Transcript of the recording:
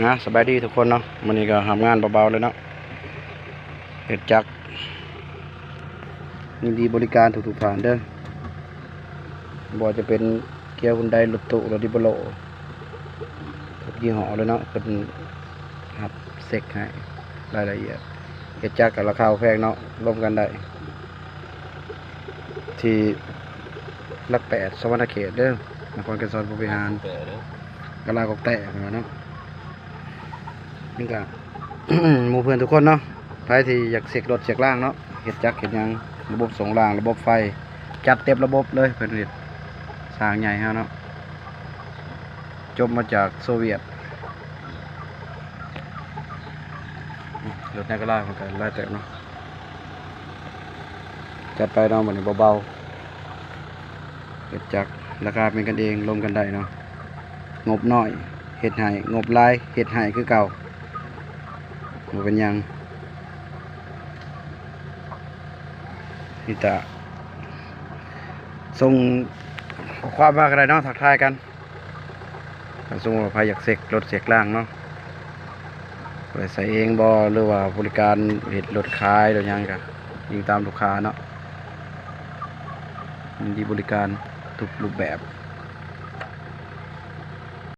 ນະ ສະບາຍດີທຸກຄົນເນາະ, ມື້ນີ້ກໍຮັບງານເບົາໆເລີຍເນາະ, ເຮັດຈັກ. ຍິນດີບໍລິການທຸກໆທ່ານເດີ, ບໍ່ວ່າຈະເປັນເກຍຮຸນໄດ, ລົດຕູ້, ລົດດິໂບໂລ, ທຸກຍີ່ຫໍ້ເລີຍເນາະ, ເພິ່ນຮັບເຊັກໃຫ້ລາຍລະອຽດ. ເຮັດຈັກກໍລາຄາບໍ່ແພງເນາະ, ລົມກັນໄດ້ ທີ່ຫຼັກແປດ ສະຫວັນນະເຂດເດີ, ນະຄອນໄກສອນພົມວິຫານ, ກະລາກອກແຕກເນາະ. ນີ້ກະ ໝູ່ເພື່ອນທຸກຄົນເນາະ, ໃຜທີ່ຢາກເຊັກລົດເຊັກລາງເນາະ, ເຮັດຈັກເຮັດຫຍັງ, ລະບົບສົ່ງລາງ, ລະບົບໄຟ, ຈັດເຕັມລະບົບເລີຍ, ເພິ່ນເຮັດຊ່າງໃຫຍ່ເຮົາເນາະ, ຈົບມາຈາກໂຊວຽດ. ລົດໃນກະລາເພິ່ນກະຫຼາຍເຕີບເນາະ. ຈັດໄປເນາະ, ບັດນີ້ເບົາໆ, ເຮັດຈັກ ລາຄາເປັນກັນເອງ, ລົມກັນໄດ້ເນາະ. ງົບນ້ອຍເຮັດໃຫ້, ງົບຫຼາຍເຮັດໃຫ້ຄືເກົ່າ, ບໍ່ເປັນຫຍັງ. ມີແຕ່ສົ່ງຂໍ້ຄວາມມາກໍໄດ້ເນາະ, ທັກທາຍກັນ. ຖ້າສົມມຸດວ່າໃຜຢາກເຊັກລົດເຊັກລາງເນາະ, ໄວ້ໃຊ້ເອງບໍ່ ຫຼືວ່າບໍລິການເຮັດລົດຂາຍ ຫຼືຫຍັງ ກະອີງຕາມລູກຄ້າເນາະ. ຍິນດີບໍລິການທຸກຮູບແບບ.